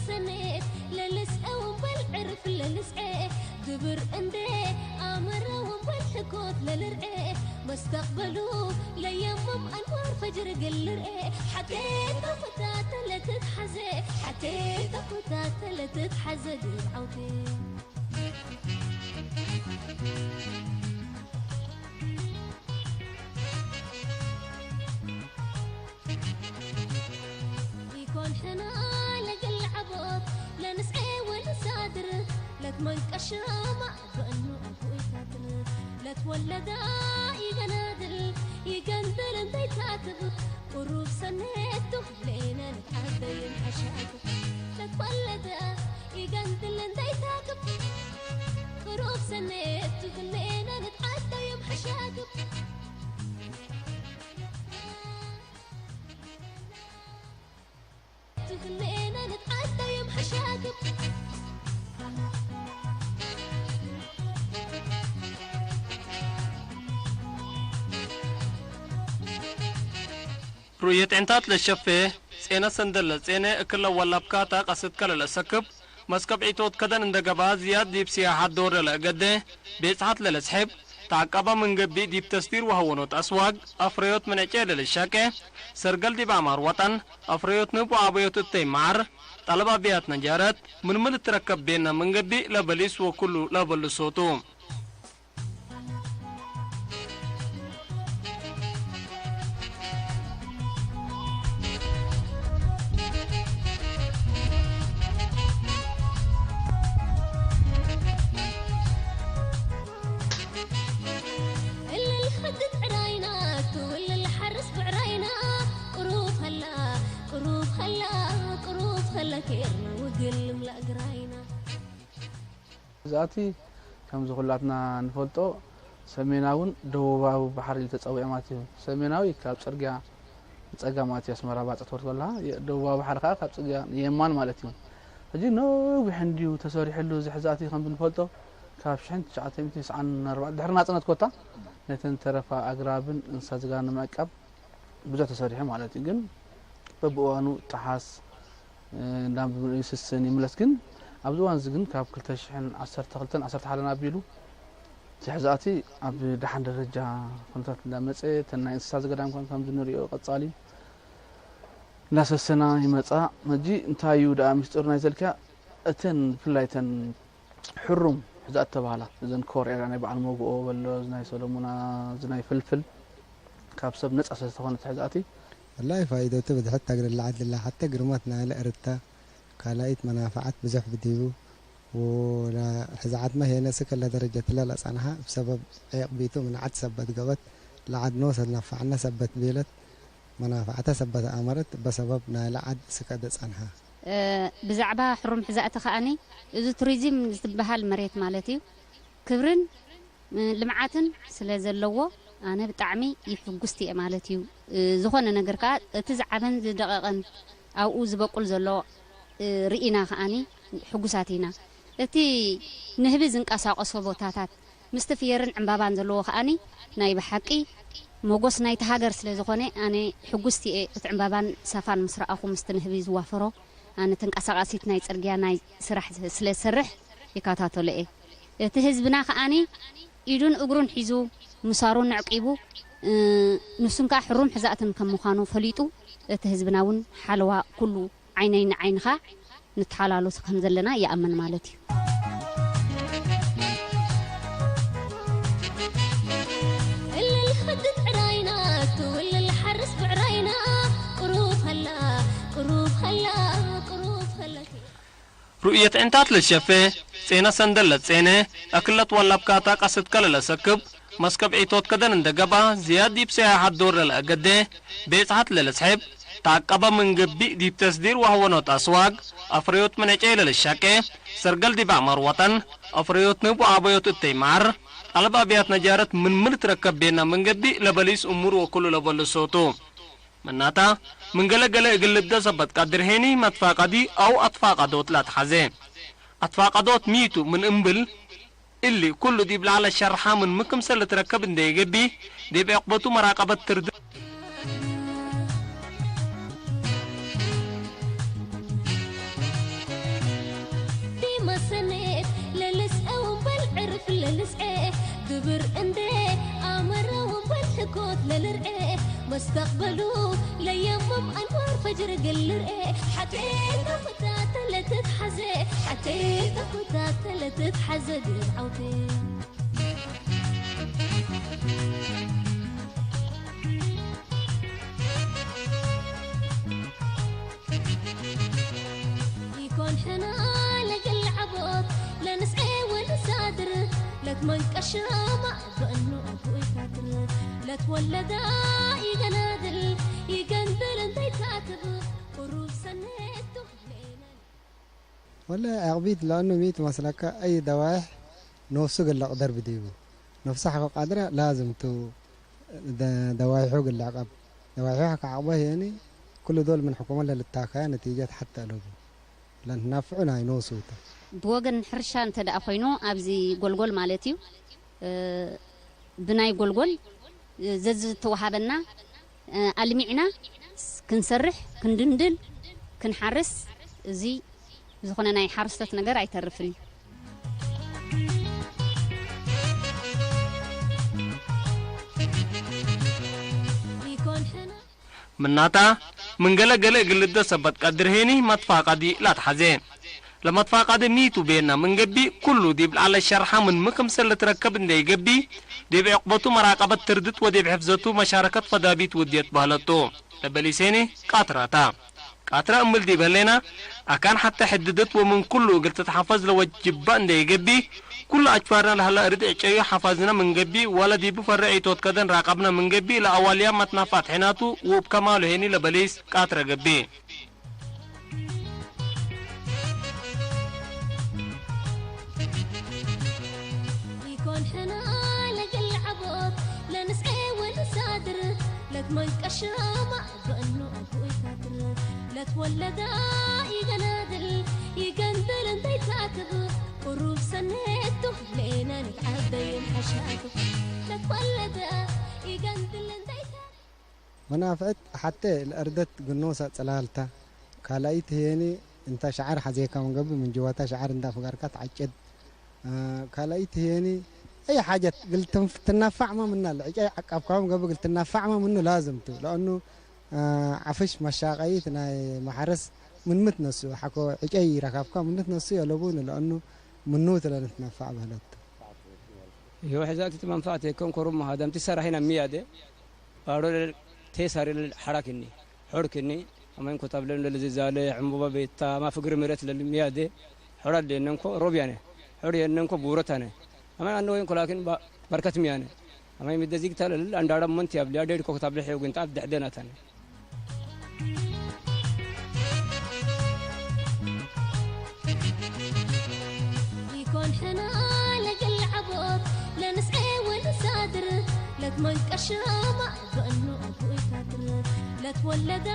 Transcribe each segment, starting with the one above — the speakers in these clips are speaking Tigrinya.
ሰኔት ለልስዐ ወንበል ዕርፍ ለልስዐ ግብር እንደ ኣመረ ወንበል ሕኮት ለልርዐ መስተቅበሉ ለየምም ኣንዋር ፈጅር ግልርዐ ሓቴ ተፈታተለ ትትሓዘ ሓቴ ተፈታተለ ትትሓዘ ግብዓውቴ ይኮን ሕና ለግል ዓቦት ለንስዔ ወልሳድር ለትመንቀሻማ በእኑ ኣቦይታትር ለትወለዳ ይገናድል ይገንድል እንተይታትብ ቁሩብ ሰኔቱ ሌነ ንትዓደይን ሓሻቱ ለትወለዳ ይገንድል እንተይታክብ ቁሩብ ሰኔቱ ሌነ ንትዓደይም ሓሻቱ ሩእየት ዕንታት ለሸፌ ጼነ ሰንደለ ጼነ እክለ ወላብካ ታቀስት ከለለ ሰክብ መስከብ ዒቶት ከደን እንደገባ ዝያድ ዲብ ሲያሓት ዶር ለእገደ ቤጽሓት ለለስሕብ ተዓቃባ ምን ገቢእ ዲብ ተስዲር ወሀወኖት ኣስዋግ ኣፍረዮት ምን ዕጨ ለልሻቄ ሰርገል ዲብ ኣማር ወጠን ኣፍረዮት ንብ ወኣበዮት እተይ መዓር ጠለብ ኣቢያት ነጃረት ምን ምን እትረከብ ቤና ምን ገቢእ ለበሊስ ወኩሉ ለበልሶቱ። እዛቲ ከምዚ ኩላትና ንፈልጦ ሰሜናውን ደቡባዊ ባሕሪ ኢሉ ተጸዊዑ ማለት እዩ። ሰሜናዊ ካብ ጽርግያ ንጸጋም ማለት እዩ ኣስመራ ባጽዕ ትወርድ ከለኻ፣ ደቡባዊ ባሕሪ ከኣ ካብ ጽርግያ ንየማን ማለት እዩ። ሕጂ ነዊሕ እንድዩ ተሰሪሕሉ እዚ ሕዛእቲ ከምዚ ንፈልጦ ካብ ሽሕን ትሽዓተ ሚእትን ተስዓን ኣርባዕተን ድሕሪ ናጽነት ኮታ ነተን ተረፋ ኣግራብን እንስሳ ዘገዳም ንምዕቃብ ብዙሕ ተሰሪሑ ማለት እዩ። ግን በብእዋኑ ጠሓስ እንዳንብብ ይስስን ይምለስ። ግን ኣብዚ እዋን እዚ ግን ካብ ክልተ ሽሕን ዓሰርተ ክልተን ዓሰርተ ሓደን ኣቢሉ እቲ ሕዛእቲ ኣብ ደሓን ደረጃ ኩነታት እንዳመፀ እተን ናይ እንስሳ ዘገዳም ከን ከምዚ ንሪኦ ቀፃሊ እንዳሰሰና ይመፃ። ሕጂ እንታይ እዩ ደኣ ሚስጥር ናይ ዘልካ እተን ብፍላይ እተን ሕሩም ሕዛእቲ ተባሃላ እዘን ኮር ኤርያ ናይ በዓል መጉኦ በሎ እዚ ናይ ሰለሙና እዚ ናይ ፍልፍል ካብ ሰብ ነፃ ስለ ዝኾነት ሕዛእቲ ወላሂ ፋይደቱ ብዝሕት ታግርላ ዓድላ ሓተ ግርማት ናለ እርታ ካላኢት መናፈዓት ብዙሕ ብዲቡ ወላ ሕዛዓት መሄነ ስከለ ደረጀትለ ለጸንሓ ብሰበብ ዕየቅ ቢቱ ምንዓት ሰበት ገበት ለዓድ ኖሰ ለፋዕነ ሰበት ቤለት መናፈዓተ ሰበት ኣመረት በሰበብ ናለ ዓድ ስከ ደጸንሓ። ብዛዕባ ሕሩም ሕዛእቲ ከኣኒ እዚ ቱሪዝም ዝትበሃል መሬት ማለት እዩ ክብርን ልምዓትን ስለ ዘለዎ ኣነ ብጣዕሚ ይሕጉስቲ እየ ማለት እዩ። ዝኾነ ነገር ከዓ እቲ ዝዓበን ዝደቐቐን ኣብኡ ዝበቁል ዘሎ ርኢና ከዓኒ ሕጉሳት ኢና። እቲ ንህቢ ዝንቀሳቐሶ ቦታታት ምስቲ ፍየርን ዕምባባን ዘለዎ ከዓኒ ናይ ብሓቂ ሞጎስ ናይቲ ሃገር ስለ ዝኾነ ኣነ ሕጉስቲ እየ። እቲ ዕምባባን ሳፋን ምስ ረኣኹ ምስቲ ንህቢ ዝዋፈሮ ኣነ ተንቀሳቓሲት ናይ ፅርግያ ናይ ስራሕ ስለ ዝሰርሕ ይከታተሎ እየ። እቲ ህዝብና ከዓኒ ኢዱን እግሩን ሒዙ ምሳሩን ኣዕቂቡ ንሱን ከዓ ሕሩም ሕዛእትን ከም ምዃኑ ፈሊጡ እቲ ህዝብና እውን ሓለዋ ኩሉ ዓይነይ ንዓይንኻ ንተሓላሎት ከም ዘለና ይኣምን ማለት እዩ። ሩእየት ዕንታት ለሸፌ ጼነ ሰንደለት ጼነ፣ ኣክለት ዋላብካታ ቀስት ከለለ ሰክብ፣ መስከብ ዒቶት ከደን እንደ ገባ፣ ዝያድ ዲብ ሰያሓት ዶር ለለአገዴ፣ ቤጽሓት ለለስሕብ፣ ተዓቀበ ምን ገቢእ ዲብ ተስዲር ዋህወኖት ኣስዋግ፣ ኣፍረዮት ምን ዕጨይ ለለሻቄ፣ ሰርገል ዲብ ኣዕማር ወጠን፣ ኣፍረዮት ንብ ወኣበዮት እተይ መዓር፣ ጠለብ ኣብያት ነጃረት ምን ምን ትረከብ ቤና ምን ገቢእ ለበሊስ እሙር ወኩሉ ለበሉ ሶቱ። መናታ፣ ምን ገለ ገለ እግል ልብደ ሰበት ቃድር ሄኒ መትፋቀዲ አው አትፋቀዶት ላትሐዜ። አትፋቀዶት ሚቱ ምን እምብል፣ እሊ ኩሉ ዲብ ላዕለ ሸርሓ ምን ምክምሰል ልትረከብ እንዴ ይገቢ፣ ዲብ ዕቅበቱ መራቀበት ትርድ። ልርኤ መስተቕበሉ ለየምም ኣንዋር ፈጅር ግልርኤ ሓቴ ተኸታተለ ትትሓዘ ሓቴ ተኸታተለ ትትሓዘ ድዓውቴ ይኮን ሕና ለግል ዓቦት ለንስኤ ወንሳድር ለትመንቀሻማ በእኑ ኣቦይታትር ለትወለዳ ይገናድል ይገንድል እንተይታትብ ቁሩብ ሰኔቱ ሌና والله عقبيت لأنه ميت مسلكة أي دوايح نفسه قال لك ضرب ديبو نفسه حقه قادرة لازم تو د- دوايحه قال لك أب دوايحه حق عقبه يعني كل دول من حكومة للتاكاية نتيجة حتى لوبو لأن نافعنا ينوسوتا ብወገን ሕርሻ እንተ ደኣ ኮይኑ ኣብዚ ጎልጎል ማለት እዩ እ፣ ብናይ ጎልጎል እ፣ ዘዝተወሃበና እ፣ ኣልሚዕና ስ- ክንሰርሕ ክንድንድል ክንሓርስ እዚ ዝኾነ ናይ ሓረስቶት ነገር ኣይተርፍን እዩ ይኮን ሕና ምናታ ምን ገለ ገለ እግል ልደ ሰበት ቀድር ሄኒ መትፋቀዲ ላትሓዜ። ለመትፋቀዲ ሚቱ ቤና ምን ገቢ ኩሉ ዲብ ለዐለ ሸርሓ ምን ምክምሰል ልትረከብ እንዴ ይገቢ ዲብ ዕቅበቱ መራቀበት ትርድት ወዲብ ሕፍዘቱ መሻረከት ፈዳቢት ውድየት በህለቱ። ለበሊስ ሄኒ ቃትራታ። ቃትራ እምል ዲብ ህሌና፣ ኣካን ሐተ ሕድደት ወምን ኩሉ እግል ትትሐፈዝ ለወጅባ እንዴ ኢገብእ፣ ኩሉ አጅፋርና ለሀለ እርድ ዕጨዩ ሐፋዝነ ምን ገብእ፣ ወለ ዲቡ ፈሬ ዒቶት ከደን ራቀብነ ምን ገብእ፣ ለአዋልያ መትናፋት ሒናቱ ውእብ ከማሉ ሄኒ ለበሊስ ቃትረ ገብእ። ኢኮን ሕና ለገል ዐቦት ለንስዔ ወንሳድር ለትመንቀሻ ማእ በእኑ አጉኢታትር ለትወለዳ ኢገናድል ኢገንድል እንተይታትብ ቁሩብ ሰኔቱ ሌና ንትዓበይም ሐሻቱ ለትወለዳ ኢገንድል እንተይታትብ መናፍዕት ሐቴ ለእርደት ግኖሳ ጽላልታ፣ ካልኣይት ህየኒ እንተ ሸዓር ሐዜካ ምን ገብእ ምን ጅዋታ ሸዓር እንዳ ፍጋርካ ተዓጨድ። አ፣ ካልኣይት ህየኒ አይ ሓጀት ግል ትንፍ-፣ ትናፋዕ ማ ምና ለዕጨይ ዓቃብካም ገብእ ግል ትናፋዕ ማ ምኑ ላዝም ቱ። ለአኑ፣ አ፣ ዓፍሽ መሻቀይት ናይ ማሕረስ ምን ምትነሱ፣ ሓኮ ዕጨይ ረካብካ ምን ትነሱ የለቡን ለአኑ ምኑ ትለንትናፋዕ በህለት። ይኸው ሕዛት እቲ መንፋዕት የከም ኮሩም መሃደምቲ ሰራሒና ሚያደ ባሮ ለል ቴሳሪ ለል ሐራክኒ ሖርክኒ አማይን ኮታብለም ለል ዝዛለ ዕምቡባ ቤታ ማፍግሪ ምረት ለል ሚያደ ሖራድ የነንኮ ሮብያነ ሖር የነንኮ ቡረታነ አማይ አንደ ወይን ኮላኪን ባ-፣ በርከት ሚያነ አማይ ምደ ዚግታ ለል አንዳራ መንት ያብሊ አደድ ኮ ኮታብለ ሔው ግንጣት ደሕደናታነ። ኢኮን ሕና ለገል ዐቦት ለንስዔ ወንሳድር ለትመንቀሻ ማእ በእኑ አጉኢታትር ለትወለዳ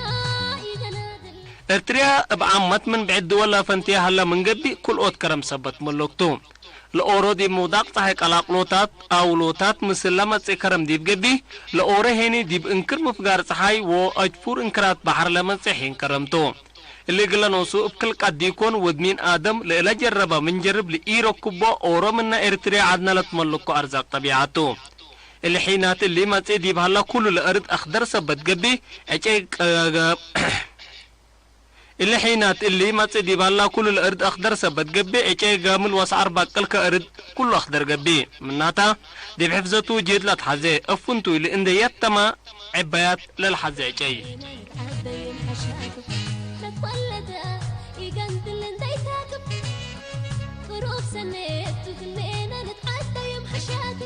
ኢገናድል ኤርትርያ እብ ዓመት ምን ብዕድ ወላ ፈንትያ ሀላ ምን ገብእ፣ ክልኦት ከረም ሰበት መለክቱ። ለኦሮ ዲብ ምውዳቅ ጸሓይ ቀላቅሎታት፣ አውሎታት፣ ምስል ለመጽእ ከረም ዲብ ገብእ፣ ለኦሮ ሄኒ ዲብ እንክር ምፍጋር ጸሓይ ወአጅፉር እንክራት በሐር ለመጽእ ሒን ከረምቱ። እሊ እግለ ኖሱ እብ ክል ቀድ ኢኮን፣ ወድ ሚን አደም ለእለ ጀረበ ምን ጀርብ ለኢረክቦ፣ ኦሮ ምነ ኤርትርያ ዐድነ ለትመልኮ አርዛቅ ጠቢዓቱ። እሊ ሒናት እሊ መጽእ ዲብ ሀላ ኩሉ ለእርድ አክደር ሰበት ገብእ፣ ዕጨይ ቀ-፣ እሊ ሒናት እሊ መጽእ ዲብ ሀላ ኩሉ ለእርድ አክደር ሰበት ገብእ፣ ዕጨይ ጋምል ወሰዓር ባቅል ከእርድ ኩሉ አክደር ገብእ። ምናታ፣ ዲብ ሕፍዘቱ ጅህድ ለትሐዜ፣ እፍንቱ እሊ እንዴ የተማ፣ ዕባያት ለልሐዜ ዕጨይ። ዐበይም ሐሻቱ ለትወለዳ ኢገንድል እንተይታትብ ቅሩብ ሰኔቱ ክሌና ንትዓደይም ሐሻቱ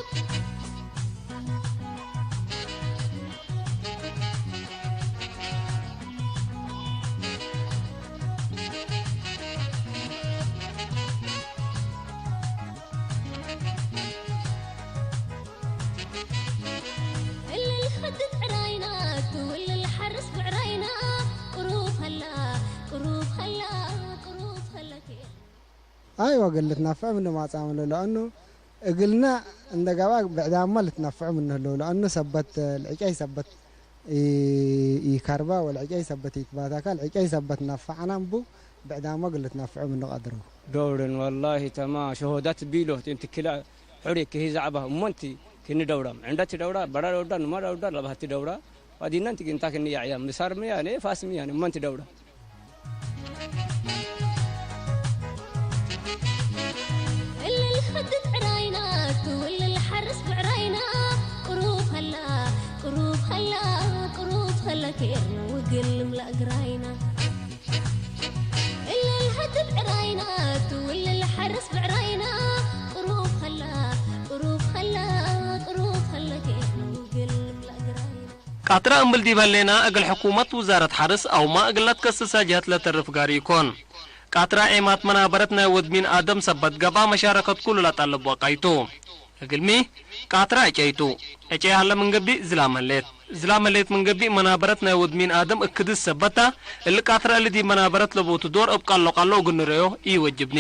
እሊ ልኸድድ ዕራይና እቱ እሊ ልሓርስ ብዕራይና ቅሩብ ሀላ ቅሩብ ሀላ ቅሩብ ሀላ ኬ አይዋ እግል ልትናፍዕ ምኑ ማጻምሉ ለአኑ እግልና እንደ ገባ ብዕዳማ ልትናፍዑ ምኑ ህለው ለአኑ ሰበት ልዕጫይ ሰበት ኢ-፣ ኢከርባ ወልዕጫይ ሰበት ኢትባታካ ልዕጫይ ሰበት ናፋዕና እምቡ ብዕዳማ እግል ልትናፍዑ ምኑ ቀድሩ። ዶርን ወላሂ ተማ ሸሆዳት ቢሎ እንቲ ክላ ሑሪ ክሂ ዛዕባ እሞንቲ ክንደውራ፣ ዕንዳት ደውራ፣ በራ ደውራ፣ ንማ ደውራ፣ ለባህቲ ደውራ፣ ዋዲናን ትግንታ ክንያ ዕያ፣ ምሳር ምያ፣ ኔ ፋስ ምያ፣ ንማን ትደውራ። እልል ኸድት ዕራይና፣ ትውልል ሓርስ ብዕራይና፣ ቅሩብ ኸላ፣ ቅሩብ ኸላ፣ ቅሩብ ኸላ ኬርና ውግል እምላእ ግራይና። እልል ኸድት ዕራይና፣ ትውልል ሓርስ ብዕራይና፣ ቅሩብ ኸላ፣ ቅሩብ ኸላ፣ ቅሩብ ኸላ ኬርና ውግል እምላእ ግራይና። ቃትራ እምብል ዲብ ሀሌና እግል ሕኩመት ውዛረት ሐርስ አውማ እግል ለትከስሳ ጀህት ለተርፍ ጋር ኢኮን። ቃትራ ዔማት መናበረት ናይ ወድ ሚን አደም ሰበት ገብአ መሻረከት ኩሉ ለጠልብ ወቃይቱ። እግልሚ ቃትራ ዕጨይቱ። ዕጨይ ሀለ ምን ገብእ ዝላም ሀሌት። ዝላም ሀሌት ምን ገብእ መናበረት ናይ ወድ ሚን አደም እክድስ ሰበታ። እሊ ቃትራ እሊ ዲብ መናበረት ለቦቱ ዶር እብ ቃሎ ቃሎ እግል ንረዮ ኢወጅብኒ።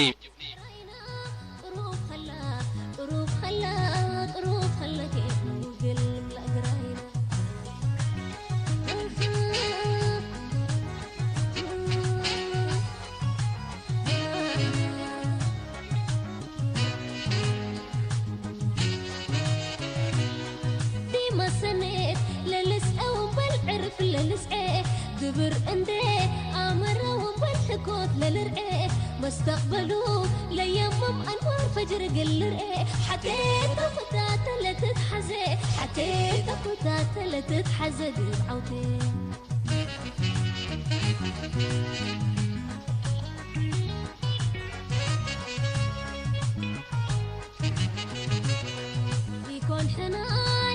ዲመ ሰኔት ለልስዐ ወንበል ዕርፍ ለልስዐ ግብር እንዴ አመረ ወንበል ሕኮት ለልርዐ መስተቅበሉ ለየምም አንዋር ፈጅር ግልርዐ ሓቴተ ፈታተ ለትትሓዘ ሓቴተ ፈታተ ለትትሓዘ ዲብ ዓውቴ። ኢኮን ሕና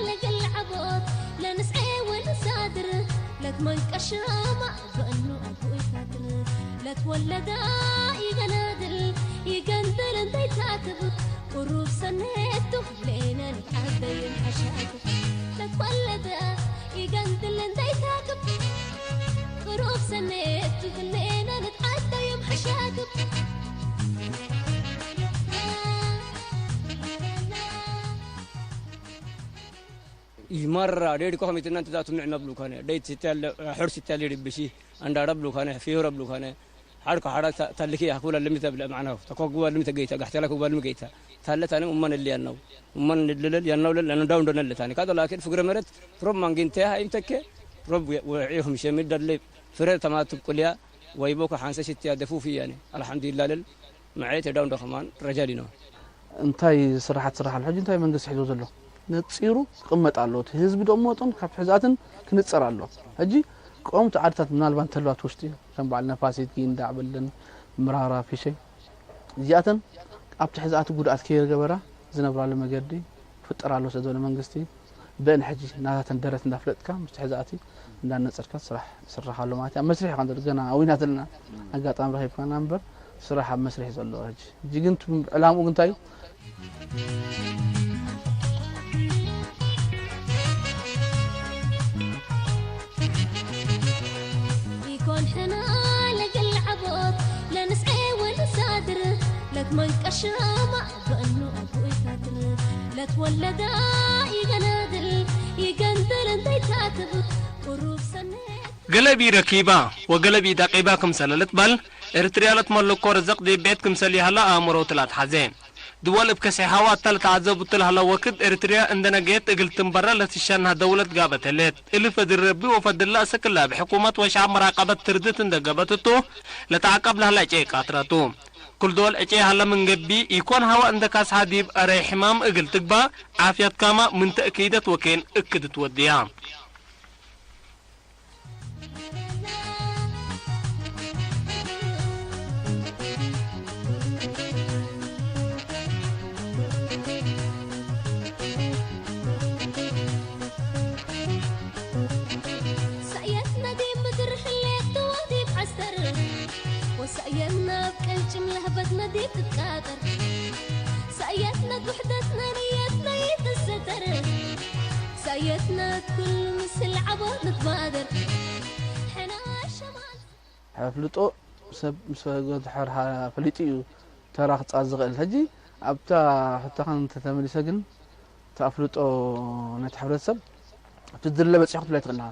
ለገልዓቦት ለንስዔ ወንሳድር ለትመንቀሻማ በእኑ አቡ ይታድር ለትወለዳ ይገናድል ይገንድል እንተይታትብ ቁሩብ ሰኔቱ ሌነን ዓደይን ሓሻቱ ለትወለዳ ይገንድል እንተይታትብ ቁሩብ ሰኔቱ ሌነን ዓደይም ሓሻቱ። ይመራ ደይድ ኮኸም ይትናንት ዛቱ ምዕ መብሉ ከነ ደይት ሲታለ ሕር ሲታለ ድብሺ አንዳ ረብሉ ከነ ፊዮ ረብሉ ከነ ሓር ከሓራ ታልኪ ያኩላ ለሚ ተብለ ማዕናው ተኮግዋ ለሚ ተገይታ ጋሕተላ ኩባ ለሚ ገይታ ታለ ታነ ኡማን እሊ ያናው ኡማን ንድለል ያናው ለል ለነዳው እንደነለ ታነ ካዶ ላኪን ፍግረ መረት ፕሮብ ማንጊንተ ሃይም ተከ ፕሮብ ወዒኹም ሸሚ ደለ ፍረ ተማትብ ቁልያ ወይቦ ከሓንሰ ሽትያ ደፉፍ ያኔ አልሐምዱሊላህ ለል መዓየት የዳው እንደ ከማን ረጃሊ ነው። እንታይ ስራሓት ስራሕ ኣሎ? ሕጂ እንታይ መንግስቲ ሒዞ ዘሎ? ነጺሩ ክቕመጥ ኣለዎ። እቲ ህዝቢ ደሞ መጠን ካብ ሕዛትን ክንጸር ኣለዎ። ሕጂ ቀወምቲ ዓድታት ምናልባት እንተለዋ እቲ ውሽጢ ከም በዓል ነፋሲት፣ ጊንዳዕ፣ በለን፣ ምራራ፣ ፊሸይ እዚኣተን ኣብቲ ሕዛእቲ ጉድኣት ከየገበራ ዝነብራሉ መገዲ ክፍጠር ኣሎ ስለ ዝበለ መንግስቲ ብእን ሕጂ ናታተን ደረት እንዳፍለጥካ ምስቲ ሕዛእቲ እንዳነጸርካ ስራሕ ይስራሕ ኣሎ ማለት እዩ። ኣብ መስርሕ ኢና ዘለና፣ ገና ኣዊና ዘለና ኣጋጣሚ ረኺብካና እምበር ስራሕ ኣብ መስርሕ ዘሎ ሕጂ። ሕጂ ግን እቲ ዕላምኡ ግን እንታይ እዩ? ኢኮን ሕና ለገልዓቦት ለንስዔ ወንሳድር ለትመንቀሻማ በእኑ አቡ ይታድር ለትወለዳ ይገናድል ይገንድል እንተይታትብ ቁሩብ ሰኔ ገለቢ ረኪባ ወገለቢ ዳቂባ ክምሰለ ልትበል፣ ኤርትርያ ለትመልኮ ርዝቅ ዲብ ቤት ክምሰል ይሀላ አእምሮት ለአትሐዜ። ድወል እብ ከሴ ሐዋ እተ ለተዐዘቡ እት ለሀለ ወክድ፣ ኤርትርያ እንደ ነገየት እግል ትንበረ ለትሸንሀ ደውለት ጋበት ህሌት። እሊ ፈድል ረቢ ወፈድል ለእሰክላ እብ ሕኩመት ወሸዐብ መራቀበት ትርድት እንደ ገበት እቱ፣ ለተዐቀብ ለሀለ ዕጨይ ቃትረቱ። ክል ዶል ዕጨይ ሀለ ምን ገብእ፣ ኢኮን ሀዋ እንደ ካስሐ ዲብ አረይ ሕማም እግል ትግባእ፣ ዓፍያትካማ ምን ተእኪደት ወኬን እክድ ትወድያ። ሰእየትና ዲብ ምድር ሕሌት ተዋዲብ ዐስተር ወሰእየትና ኣብ ቅልጭም ለህበትና ዲብ ትቃጠር ሰእየትና ውሕደትና ንየትና ይትሰተር ሰእየትና ኩሉ ምስል ዓቦት ንትባደር ሕና ሸማል ኣፍልጦ ሰብ ምስ ፈገ ድሕር ፈሊጡ እዩ ተራ ክጻዝ ዝኽእል። ሕጂ ኣብታ ሕቶኻ እንተተመሊሰ ግን እቲ ኣፍልጦ ናይቲ ሕብረተሰብ እቲ ዝድለ በጺሑ ክትብላ ኣይትኽእልን ኢኻ።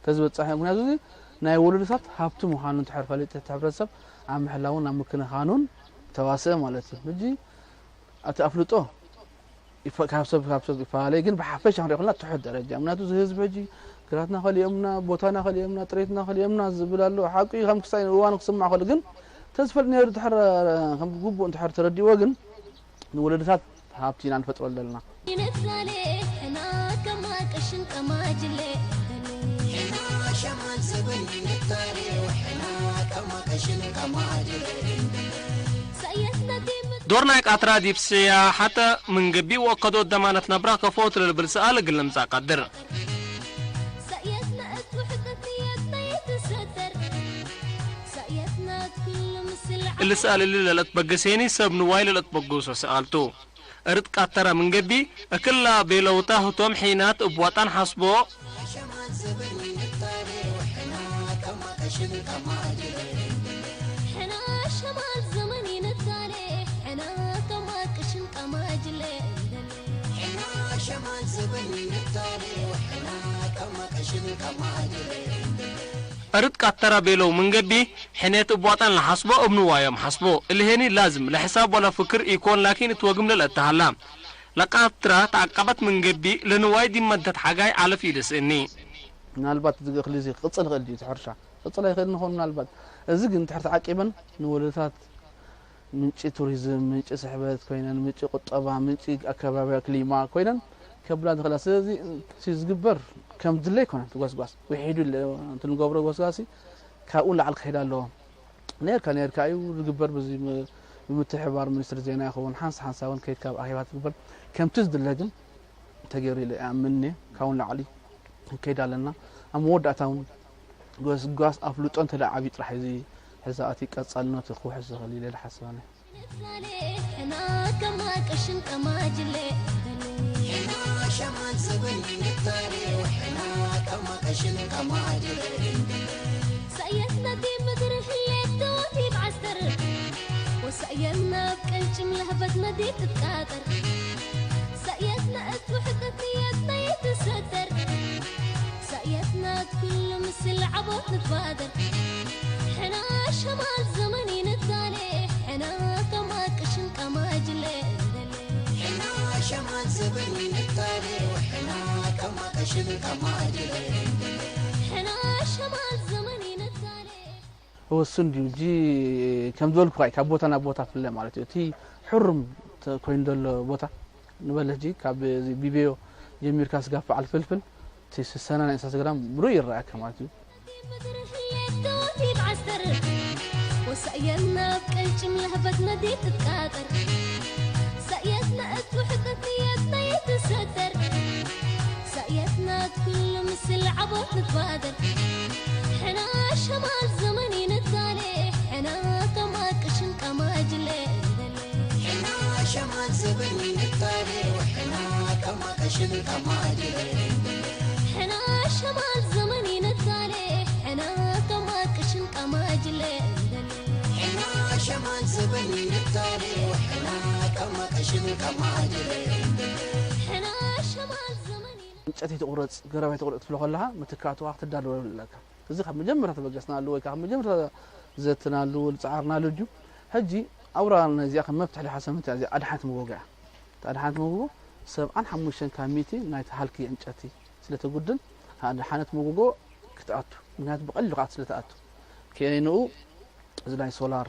ተዝበጽሐ ምክንያቱ እዚ ናይ ወለዶታት ሃብቲ ምዃኑ እንድሕር ፈሊጡ እቲ ሕብረተሰብ ኣብ ምሕላውን ኣብ ምክንኻኑን ተዋስእ ማለት እዩ። ሕጂ እቲ ኣፍልጦ ይፈ- ካብ ሰብ ካብ ሰብ ይፈላለ፣ ግን ብሓፈሻ ክንሪኦ ከለና ትሑት ደረጃ። ምክንያቱ እዚ ህዝቢ ሕጂ ግራትና ከሊኦምና፣ ቦታና ከሊኦምና፣ ጥሬትና ከሊኦምና ዝብል ኣሎ። ሓቁ እዩ፣ ከም ክሳይ እዋኑ ክስማዕ ከሎ ግን ተዝፈልጥ ነይሩ። ድሕር ከም ግቡእ እንድሕር ተረዲእዎ ግን ንወለዶታት ሃብቲ ኢና ንፈጥረሉ ዘለና። ይነሳሌ ሕና ከማ ቀሽን ቀማጅለ ሕና ሸማን ዝብል ይነሳሌ ሕና ከማ ቀሽን ቀማጅለ ሰየት ነዲም ዶር ናይ ቃትራ ዲብስያ ሓተ ምንግቢ ወከዶ ደማነት ነብራ ከፎት ልብል ሰኣል እግል ንምጻእ ቀድር። ሰየት ነእት ውሕቀት ንየት ነይትሰተር ሰየት ናት ኩሉ ምስል እሊ ሰኣል እሊ ለለት በግስ ሄኒ ሰብ ንዋይ ለለት በግሶ ሰኣልቱ። እርጥ ቃተራ ምንገቢ እክላ ቤለውታ ህቶም ሒናት እብ ዋጣን ሓስቦ ሕና ሸማል ዘመን ይንታሌ ሕና ከማ ቅሽን ቀማጅለ ሕና ሸማል ዘመን ይንታሌ ሕና ከማ ቅሽን ቀማጅለ እርጥ ቃተራ ቤለው ምንገቢ ሕኔት እብ ዋጣን ለሓስቦ እብ ንዋዮም ሓስቦ። እልሄኒ ላዝም ለሕሳብ ወላ ፍክር ኢኮን ላኪን እትወግም ለለእተሃላ ለቃትራ ተዓቀበት ምንገቢ ለንዋይ ዲመደት ሓጋይ ዓለፍ ይደስእኒ። ምናልባት እዚ እኽሊ እዚ ክቕፅል ይኽእል ድዩ? እቲ ሕርሻ ክቕፅል ኣይኽእል ንኸውን ምናልባት። እዚ ግን እንድሕር ተዓቂበን ንወለዶታት ምንጪ ቱሪዝም፣ ምንጪ ስሕበት ኮይነን፣ ምንጪ ቁጠባ፣ ምንጪ ኣከባቢያ ክሊማ ኮይነን ከብላ ዝኽእላ። ስለዚ እቲ ዝግበር ከም ድለ ኣይኮነን። እቲ ጎስጓስ ውሒዱ ለ- እቲ ንገብሮ ጎስጓሲ ካብኡ ንላዕሊ ክኸይድ ኣለዎ። ነርካ ነርካ እዩ ዝግበር። በዚ ም- ብምትሕባር ሚኒስትሪ ዜና ይኸውን ሓንሳ ሓንሳ እውን ከይድካ ኣብ ኣኼባ ትግበር ከምቲ ዝድለ ግን ተገይሩ ኢለ ይኣምን እየ። ካብኡ ንላዕሊ ክንከይድ ኣለና። ኣብ መወዳእታ እውን ጎስጓስ ኣፍልጦ እንተ ደኣ ዓብዩ ጥራሕ እዚ ሕዛኣት ቀጻልነቱ ክውሕስ ዝኽእል ኢለ ዝሓስብ ኣነ። ሕና ከማ ቀሽን ቀማጅለ ሕና ሸማን ዘበን ይንታሌ ሕና ከማ ቀሽን ቀማጅለ ሰየት ነቲ ምድሪ ህሌት ተወት ይብዓስተር ወሰየም ናብ ቀልጭም ለህበት መዲ ትቃጠር ሰየት ነእት ውሕቀት ንየት ነይትሰተር ሰየት ናት ኩሉ ምስል ዓቦት ንትባደር ሕና ሸማል ዘመን ይንታሌ ሕና ከማ ቅሽን ቀማጅለ ሕና ሸማል ዘመን ይንታሌ ሕና ከማ ቅሽን ቀማጅለ ሕና ሸማል ዘመን ይንታሌ ውሱን ድዩ እንጂ ከም ዝበልኩ ካብ ቦታ ናብ ቦታ ፍለ ማለት እዩ። እቲ ሕሩም ተ- ኮይኑ ዘሎ ቦታ ንበል ሕጂ ካብ እዚ ቢቤዮ ጀሚርካ ስጋብ በዓል ፍልፍል እቲ ስሰና ናይ ኢንስታግራም ብሩእ ይረኣየካ ማለት እዩ። ወሳየን ናብ ቀልጭም ለህበት መዲ ትቃጠር ሰየት ነእት ውሕቀት ንየት ነይትሰተር ሰየት ናት ኩሉ ምስል ዓቦት ንትባደር ሕና ሸማል ዘመን ይንታሌ ሕና ከማ ቅሽን ቀማጅለ ሕና ሸማል ዘመን ይንታሌ ሕና ከማ ቅሽን ቀማጅለ ሕና ሸማል ዘመን ይንታሌ ሕና ከማ ቅሽን ቀማጅለ ሕና ሸማል ዘመን ይንታሌ ሕና ከማ ቅሽን ቀማጅለ ሕና ሸማል ዘመን ይንታሌ እንጨት ይትቑረፅ ገረብ ኣይትቑረፅ ትብሎ ከለኻ ምትካእቱ ክትዳለወሉ ኣለካ። እዚ ካብ መጀመርያ ተበገስናሉ ወይ ካብ መጀመርያ ዘትናሉ ዝፀዓርናሉ እዩ። ሕጂ ኣውራ ነዚኣ ከም መፍትሒ ዝሓሰብና እዚኣ ኣድሓነት መጎጎ እያ። እታ ኣድሓነት መጎጎ ሰብዓን ሓሙሽተን ካብ ሚእቲ ናይቲ ሃልኪ እንጨቲ ስለ ተጉድል ኣድሓነት መጎጎ ክትኣቱ ምክንያቱ ብቐሊሉ ክትኣቱ ስለ ትኣቱ ከይንኡ እዚ ናይ ሶላር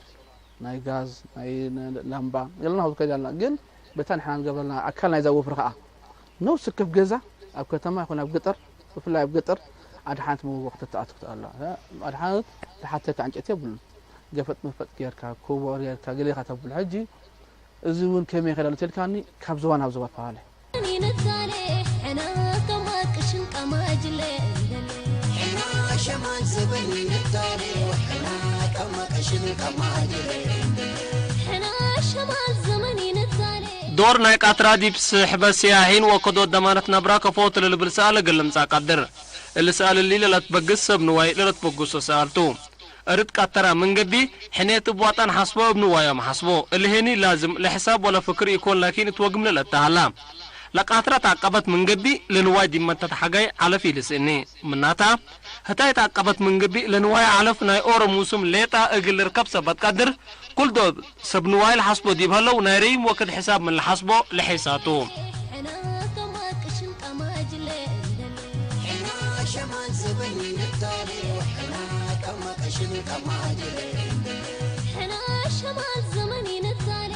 ናይ ጋዝ ናይ ነ- ላምባ ገለና ከይድ ኣለና ግን በታ ንሕና ንገብረልና ኣካል ናይዛ ወፍሪ ከዓ ነብሲ ወከፍ ገዛ ኣብ ከተማ ይኹን ኣብ ገጠር ብፍላይ ኣብ ገጠር ኣድሓነት መጎጎ ክትኣቱ ክትኣላ ኣድሓነት ዝሓተካ ዕንጨይቲ የብሉን። ገፈጥ መፈጥ ጌርካ ኮቦ ጌርካ ገሌኻ ተብሎ ሕጂ እዚ እውን ከመይ ይኸዳሉ ተልካኒ ካብ ዞባ ናብ ዞባ ተባሃለ። ይንታሌ ሕና ከማ ቅሽን ቀማጅለ ሕና ሸማል ዘበን ይንታሌ ሕና ከማ ቅሽን ቀማጅለ ሕና ሸማል ዘመን ይንታሌ ዶር ናይ ቃትራ ዲብ ስሕበት ስያሒን ወከዶ ደማነት ነብራ ከፎት ለልብል ሰኣል እግል ልምጻእ ቀድር። እሊ ሰኣል እሊ ለለትበግስ ሰብ ንዋይ ለለትበግሶ ሰኣልቱ። እርድ ቃተራ ምንገቢ ሕኔት እብ ዋጣን ሓስቦ እብ ንዋዮም ሓስቦ። እሊ ሄኒ ላዝም ለሕሳብ ወለ ፍክር ኢኮን ላኪን እትወግም ለለተሃላ። ለቃትራ ተዓቀበት ምንገቢ ለንዋይ ዲመተት ሓጋይ ዓለፍ ኢልስእኒ። ምናታ ህታይ ተዓቀበት ምንገቢ ለንዋይ ዓለፍ ናይ ኦሮ ሙስም ሌጣ እግል ልርከብ ሰበት ቀድር ኩል ዶብ ሰብ ንዋይ ለሓስቦ ዲብ ሀለው ናይ ረይም ወክድ ሕሳብ ምን ለሓስቦ ለሒሳቱ። ሕና ሸማል ዘመን ይንታሌ፣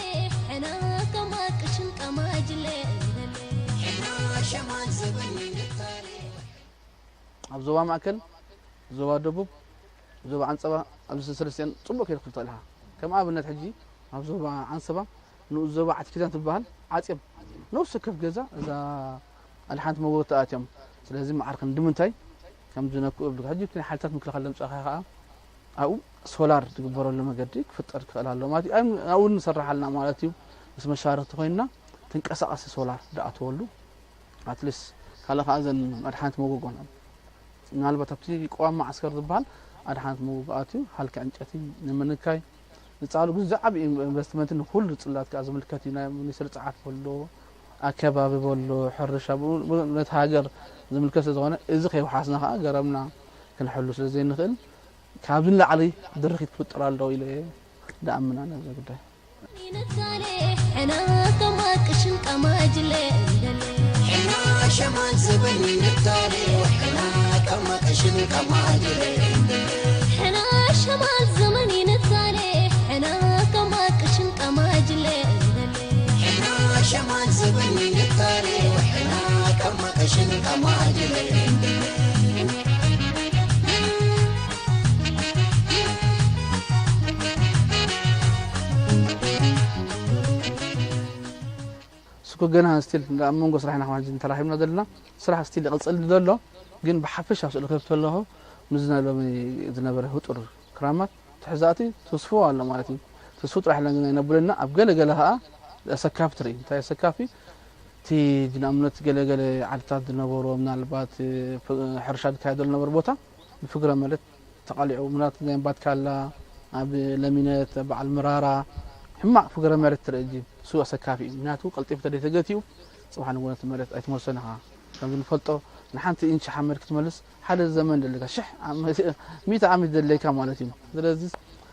ሕና ከማቅሽን ቀማጅለ። ኣብ ዞባ ማእከል፣ ዞባ ደቡብ፣ ዞባ ዓንጸባ፣ ኣብዚ ሰለስቲአን ጽቡቕ ከይዱ ክትፈልጦ ኢኻ። ከም ኣብነት ሕጂ ኣብ ዞባ ዓንሰባ ንኡስ ዞባ ዓቲ ኪዳን ትበሃል ዓጽዮም ነፍሲ ወከፍ ገዛ እዛ ኣድሓንቲ መጎጎ ተኣትዮም። ስለዚ መዓር ክንዲ ምንታይ ከም ዝነክኡ ይብሉ። ሕጂ እቲ ናይ ሓይልታት ምክልኻል ዘምጻእካዮ ከኣ ኣብኡ ሶላር ዝግበረሉ መገዲ ክፍጠር ክኽእል ኣሎ ማለት እዩ። ኣብኡ ንሰርሕ ኣለና ማለት እዩ። ምስ መሻርኽቲ ኮይንና ተንቀሳቓሲ ሶላር ዝኣተወሉ ኣትሊስት ካልእ ከኣ እዘን ኣድሓንቲ መጎጎ ምናልባት ኣብቲ ቅዋም መዓስከር ዝበሃል ኣድሓንቲ መጎጎ ኣትዩ ሃልኪ ዕንጨቲ ንምንካይ ዝጻሉ ግን ዝዓቢ ኢንቨስትመንት ንኩሉ ጽላት ከኣ ዝምልከት እዩ። ናይ ሚኒስትሪ ጽዓት በሎ ኣከባቢ በሎ ሕርሻ በሎ ነቲ ሃገር ዝምልከት ስለ ዝኾነ እዚ ከይውሓስና ከኣ ገረብና ክንሕሉ ስለ ዘይንኽእል ካብዚ ንላዕሊ ድርኺት ክፍጠር ኣለዎ ኢለ እየ ዝኣምን ኣነ እዚ ጉዳይ። ይንታሌ ሕና ከማቅሽን ቀማጅለ። ሕና ሸማል ዘበን ይንታሌ፣ ሕና ከማቅሽን ቀማጅለ። ሕና ሸማል ዘመን ይንታሌ፣ ሕና ከማቅሽን ቀማጅለ። ሕና ሸማል ዘበን ይንታሌ፣ ሕና ከማቅሽን ቀማጅለ። ስኮ ገና ስቲል ኣብ መንጎ ስራሕና ከማን ተራኺብና ዘለና ስራሕ ስቲል ይቕጽል ዘሎ። ግን ብሓፈሻ ስእሊ ከብ ተለኹ፣ ምስዚ ናይ ሎሚ ዝነበረ ህጡር ክራማት ትሕዛእቲ ትስፎ ኣሎ ማለት እዩ። ትስፉ ጥራሕ ኢልና ግን ኣይነብለና። ኣብ ገለ ገለ ከኣ ኣሰካፊ ትርኢ። እንታይ ኣሰካፊ? እቲ ንኣብነት ገለ ገለ ዓድታት ዝነበሮ ምናልባት ሕርሻ ዝካየደሉ ዝነበረ ቦታ ብፍግረ መሬት ተቓሊዑ ምናት ናይ ባትካላ ኣብ ለሚነት በዓል ምራራ ሕማቕ ፍግረ መሬት ትርኢ። እሱ ኣሰካፊ እዩ። ምክንያቱ ቀልጢፉ ተደይተገቲኡ ጽባሕ ንግሆ ነቲ መሬት ኣይትመልሶን ኢኻ። ከም ዝንፈልጦ ንሓንቲ ኢንች ሓመድ ክትመልስ ሓደ ዘመን ደለካ ሽሕ ሚእቲ ዓመት ደለካ ማለት እዩ። ስለዚ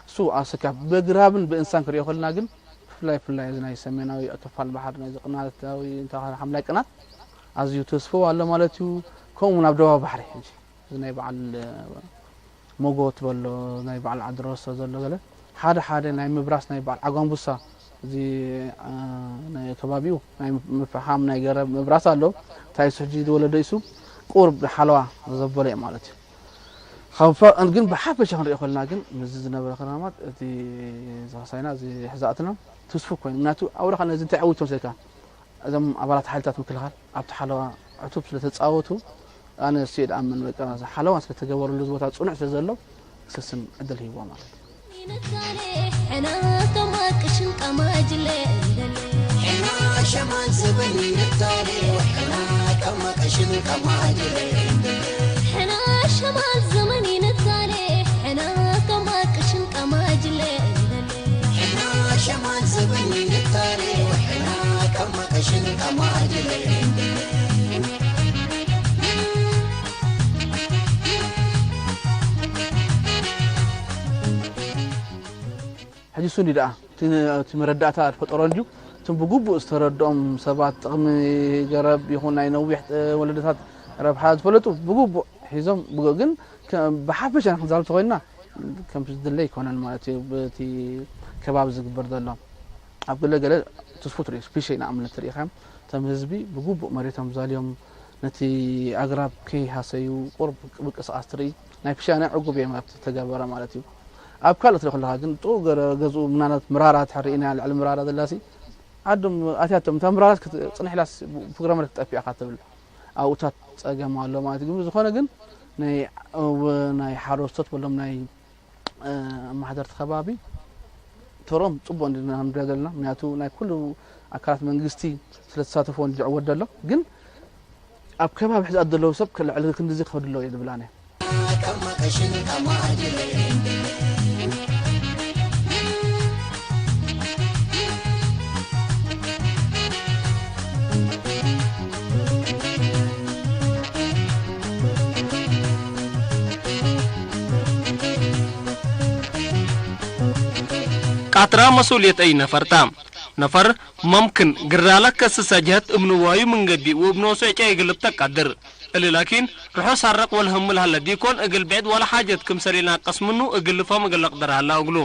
እሱ ኣሰካፊ በግራብን ብእንሳን ክሪኦ ከልና ግን ብፍላይ ብፍላይ እዚ ናይ ሰሜናዊ ክፋል ባሕሪ ናይ ዝቕናታዊ ሓምላይ ቅናት ኣዝዩ ተስፍው ኣሎ ማለት እዩ። ከምኡ እውን ኣብ ደቡብ ባሕሪ ሕጂ እዚ ናይ በዓል ሞጎት በሎ ናይ በዓል ዓዲ ረሶ ዘሎ ገለ ሓደ ሓደ ናይ ምብራስ ናይ በዓል ዓጓንቡሳ እዚ ናይ ከባቢኡ ናይ ምፍሓም ናይ ገረብ ምብራስ ኣሎ። እንታይ እሱ ሕጂ ዝወለደ እሱ ቁርብ ሓለዋ ዘበለ ማለት እዩ። ካብ ግን ብሓፈሻ ክንሪኦ ከለና ግን ምስዚ ዝነበረ ክራማት እቲ ዝኸሳይና እዚ ሕዛእትና ትስፉ ኮይኑ ምክንያቱ ኣውራኻ ነዚ እንታይ ዓዊት መሰልካ እዞም ኣባላት ሓይልታት ምክልኻል ኣብቲ ሓለዋ ዕቱብ ስለ ተጻወቱ ኣነ እሱ እየ ድኣምን በቃ ሓለዋ ስለ ተገበረሉ እዚ ቦታ ጽኑዕ ስለ ዘሎ ክስስን ዕድል ሂብዎ ማለት እዩ። ሕና ከማቅሽን ቀማጅለ። ሕና ሸማል ዘበን ይንታሌ፣ ሕና ከማቅሽን ቀማጅለ። ሕና ሸማል ዘመን ይንታሌ፣ ሕና ከማቅሽን ቀማጅለ። ሕና ሸማል ዘበን ይንታሌ፣ ሕና ከማቅሽን ቀማጅለ። ሕጂ እሱ እንዲ ደኣ እቲ መረዳእታ ዝፈጠሮ እንድዩ። እቶም ብግቡእ ዝተረድኦም ሰባት ጥቕሚ ገረብ ይኹን ናይ ነዊሕ ወለዶታት ረብሓ ዝፈለጡ ብግቡእ ሒዞም ግን ብሓፈሻ ንክንዛረብ ተኮይንና ከምቲ ዝድለ ኣይኮነን ማለት እዩ። በቲ ከባቢ ዝግበር ዘሎ ኣብ ገለገለ ትስፉ ትርኢ ስፒሽ ንኣብነት ትርኢ ከም እቶም ህዝቢ ብግቡእ መሬቶም ዘልዮም ነቲ ኣግራብ ከይሃሰዩ ቁሩብ ምንቅስቃስ ትርኢ ናይ ፕሻነ ዕጉብ እዮም ኣብቲ ተገበረ ማለት እዩ። ኣብ ካልእ ትርኢ ከለኻ ግን ጥቑ ገረ ገዝኡ ምናልባት ምራራ ትሕር ኢና ልዕሊ ምራራ ዘላሲ ዓዶም ኣትያቶም እታ ምራራት ክትጽንሕ ኢላስ ፕሮግራም ክትጠፍእ ኢኻ ትብል ኣብኡታት ጸገም ኣሎ ማለት እዩ። ግን ዝኾነ ግን ናይ ናይ ሓረስቶት በሎም ናይ ኣማሓደርቲ ከባቢ ተሮም ጽቡቕ እንድና ንሪኦ ዘለና ምክንያቱ ናይ ኩሉ ኣካላት መንግስቲ ስለ ተሳተፎ እንዲ ዝዕወት ዘሎ ግን ኣብ ከባቢ ሕዛት ዘለዉ ሰብ ልዕሊ ክንድዚ ክኸዱ ኣለዎ እየ ዝብል ኣነ። ቃትራ መሱልየት ኣይ ነፈርታ ነፈር መምክን ግራላ ከስሳ ጀህት እምንዋዩ መንገዲ ውብ ኖሶ ጨ የግልብ ተቃድር እሊ ላኪን ርሑስ ኣረቅ ወልህምል ሃለ ዲኮን እግል ብዕድ ወላ ሓጀት ክምሰል ኢልና ቀስምኑ እግል ልፎም እግል ለቅደር ሃላ እግሉ።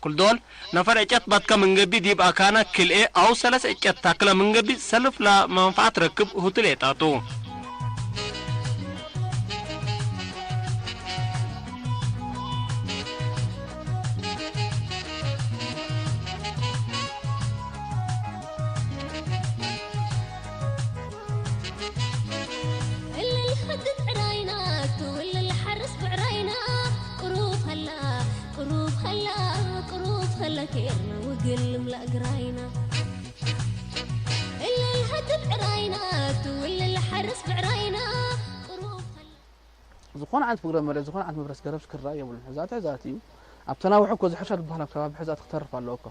ኩልዶል ነፈር ዕጨት ባትካ ምንገቢ ዲብ ኣካና ክልኤ ኣው ሰለስ ዕጨት ታክለ ምንገቢ ሰልፍ ለመንፈዓት ረክብ ሁትል ኤጣጡ። እልል ሐድት ዕራይና ትውልል ሐርስ ብዕራይና ቅሩብ ኸላ ቅሩብ ኸላ ቅሩብ ኸላ ኬርና ውግል ልምላእ ግራይና እልል ሐድት ዕራይና ትውልል ሐርስ ብዕራይና ቅሩብ ኸላ ዝኾነ ዓይነት ፍግረ መሬት፣ ዝኾነ ዓይነት መፍረስ ገረብ ክረኣይ የብሉን። ሕዛእቲ ሕዛእቲ እዩ። ኣብ ተናውሒ እኮ እዚ ሕርሻ ዝበሃል ኣብ ከባቢ ሕዛእቲ ክተርፍ ኣለዎ እኮ።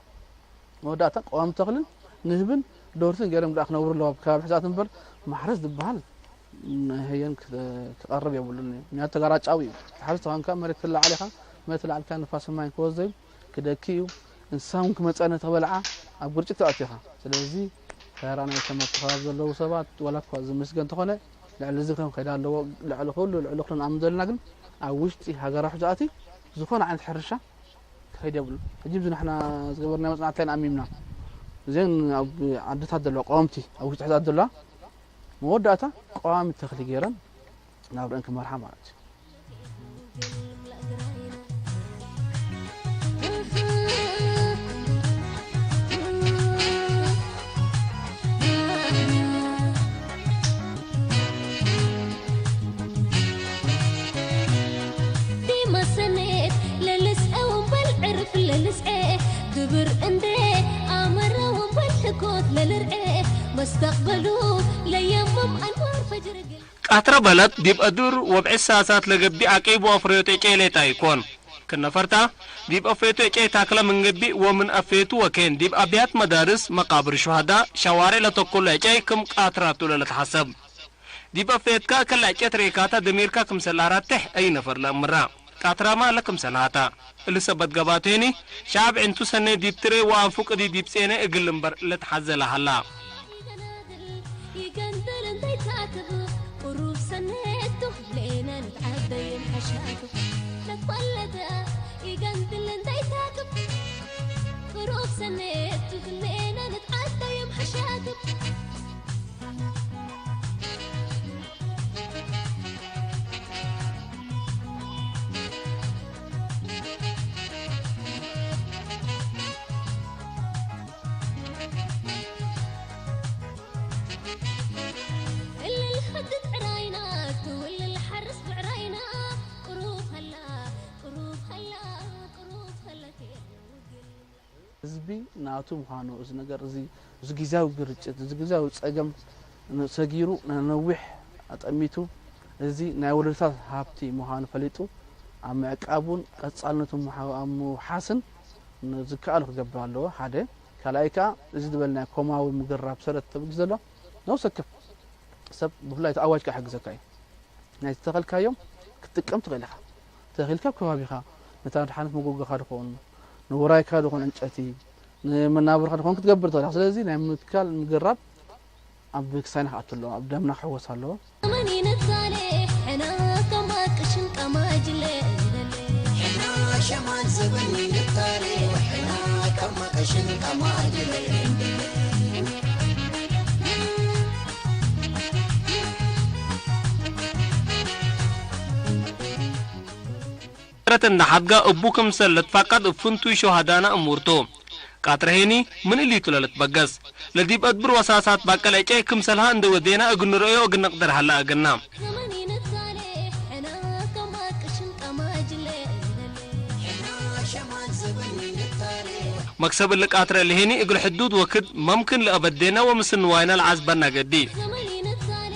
መወዳእታ ቀዋሚ ተኽልን ንህብን ደርትን ገይሮም ደኣ ክነብሩ ኣለዎ ኣብ ከባቢ ሕዛእቲ እምበር ማሕረስ ዝበሃል ንህየን ክተ-፣ ክቐርብ የብሉን እዩ። ምክንያቱ ተጋራጫዊ እዩ። ትሓርስ ተኾንካ መሬት ትለዓል ኢኻ፣ መሬት ትለዓልካ ንፋስን ማይን ክወስዶ እዩ፣ ክደኪ እዩ። እንስሳ እውን ክመፅኣ ነቲ ክበልዓ ኣብ ግርጭት ትኣቱ ኢኻ። ስለዚ ተራ ናይ ተመርቶ ከባቢ ዘለዉ ሰባት ዋላ እኳ ዝምስገን እንተኾነ ልዕሊ እዚ ከም ከይዳ ኣለዎ ልዕሊ ኩሉ ልዕሊ ኩሉ ንኣምን ዘለና ግን ኣብ ውሽጢ ሃገራዊ ሕዛእቲ ዝኾነ ዓይነት ሕርሻ ክኸይድ የብሉን። ሕጂ እዚ ንሕና ዝገበርናዮ መጽናዕቲ እንታይ ንኣሚምና እዘን ኣብ ዓድታት ዘለዋ ቀዋምቲ ኣብ ውሽጢ ሕዛእቲ ዘለዋ መወዳእታ ቀዋሚ ተኽሊ ገይረን ናብረአን ክመርሓ ማለት እዩ። ዲመሰኔት ለልስዐ ወንበል ዕርፍ ለልስዐ ግብር እንደ ኣመረ ወንበል ሕኮት ለልርዐ መስተቅበሉ ለየምም ኣንዋር ፈጅር ግል ቃትረ በለት ዲብ እዱር ወብዕድ ሳሳት ለገብእ አቂቡ አፍረዮት እጨይ ሌጣ ኢኮን። ክነፈርታ፣ ዲብ አፍረዮቱ እጨይ ታክለ ምን ገብእ ወምን አፍረዮቱ ወኬን ዲብ አብያት መዳርስ፣ መቃብር ሹሃዳ፣ ሸዋሬ ለተኩለ እጨይ ክም ቃትራቱ ለለትሐሰብ። ዲብ አፍረዮትካ እከለ እጨት ሬካታ ደሚርካ ክምሰል አራትሕ አይ ነፈር ለእምራ። ቃትራማ ለክምሰልሃታ። እሊ ሰበት ገባቴኒ፣ ሸዐብ ዕንቱ ሰኔ ዲብ ትሬ ወአንፉ ቅዲ ዲብ ጼነ እግል እምበር ለትሓዘለ ሀላ። ይገንድል እንተይታክብ ቅሩብ ሰኔቱ ሌነ ንትዓደይም ሐሻቱ። ተኳለተ ይገንድል እንተይታክብ ቅሩብ ሰኔቱ ሌነ ንትዓደይም ሐሻቱ። እልል ሐድት ዕራይና ትውልል ሐርስ ብዕራይና ቅሩብ ሀላ ቅሩብ ሀላ ቅሩብ ሀላ ኬርና ውግል ህዝቢ ናቱ ምዃኑ፣ እዚ ነገር እዚ፣ እዚ ግዝያዊ ግርጭት፣ እዚ ግዝያዊ ጸገም ን-፣ ሰጊሩ ንነዊሕ ኣጠሚቱ፣ እዚ ናይ ወለዶታት ሃብቲ ምዃኑ ፈሊጡ፣ ኣብ ምዕቃቡን ቀጻልነቱ ምሓ-፣ ኣብ ምውሓስን ን-፣ ዝከኣሎ ክገብር ኣለዎ፣ ሓደ። ካልኣይ ከኣ፣ እዚ ዝበልናዮ ኮማዊ ምግራብ ሰረት ተበጊሱ ዘሎ፣ ነብሲ ወከፍ ሰብ፣ ብፍላይ እቲ ኣዋጅ ከኣ ይሕግዘካ እዩ። ናይ ዝተኸልካዮም ክትጥቀም ትኽእል ኢኻ። ተኺልካ ኣብ ከባቢኻ፣ ነታ ድሓነት መጎጎኻ ድኾን፣ ንውራይካ ድኾን ዕንጨቲ፣ ንመናብርኻ ድኾን ክትገብር ትኽእል ኢኻ። ስለዚ ናይ ምትካል ምግራብ ኣብ ክሳይና ክኣቱ ኣለዎ፣ ኣብ ደምና ክሕወስ ኣለዎ። መን ይነታሌ ሕና ከማ ቅሽን ቀማጅለ ይበለ። ሕና ሸማን ዘበን ይነታሌ፣ ሕና ከማ ቅሽን ቀማጅለ ይበለ። ረት እንዳ ሓድጋ እቡ ክምሰል ለትፋቀድ እብ ፍንቱይ ሸሃዳና እሙርቱ። ቃጥረ ሄኒ ምን እሊቱ ለልትበገስ። ለዲብ አድብር ወሳሳት ባቀል ዕጨይ ክምሰልሃ እንደ ወዴና እግል ንርእዮ እግል ንቅደር ሃላ እግልና። ዘመን ይነታሌ ሕና ከማ ቅሽን ቀማጅለ ይበለ። ሕና ሸማን ዘበን ይነታሌ። መክሰብ እሊ ቃትረ ለሄኒ እግል ሕዱድ ወክድ መምክን ለአበዴና ወምስል ንዋይና ለዓዝበና ገዲ። ዘመን ይነታሌ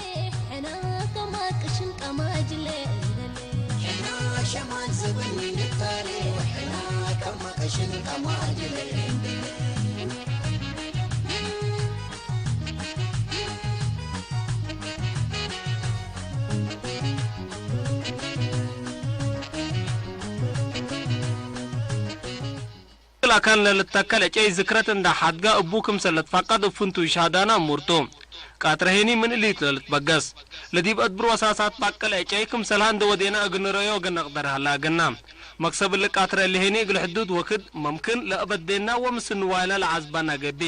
ሕና ከማ ቅሽን ቀማጅለ ይበለ። ሕና ሸማን ዘበን ይነታሌ ሕና ከማ ቅሽን ቀማጅለ ይበለ። ክል አካን ለልተከል ዕጨይ ዝክረት እንዳ ሓድጋ እቡ ክምሰል ለትፋቀድ እብ ፍንቱይ ሻዳና እሙርቱ። ቃትረ ሄኒ ምን እሊ ትለልት በገስ ለዲብ አድብር ወሳሳት ባቀል ዕጨይ ክምሰልሃ እንደ ወዴና እግል ንረዮ እግል ነቅደር ሃላ እግልና። መክሰብ እሊ ቃትረ እሊ ሄኒ እግል ሕዱድ ወክድ መምክን ለእበዴና ወምስንዋይና ለዓዝባና ገቢ።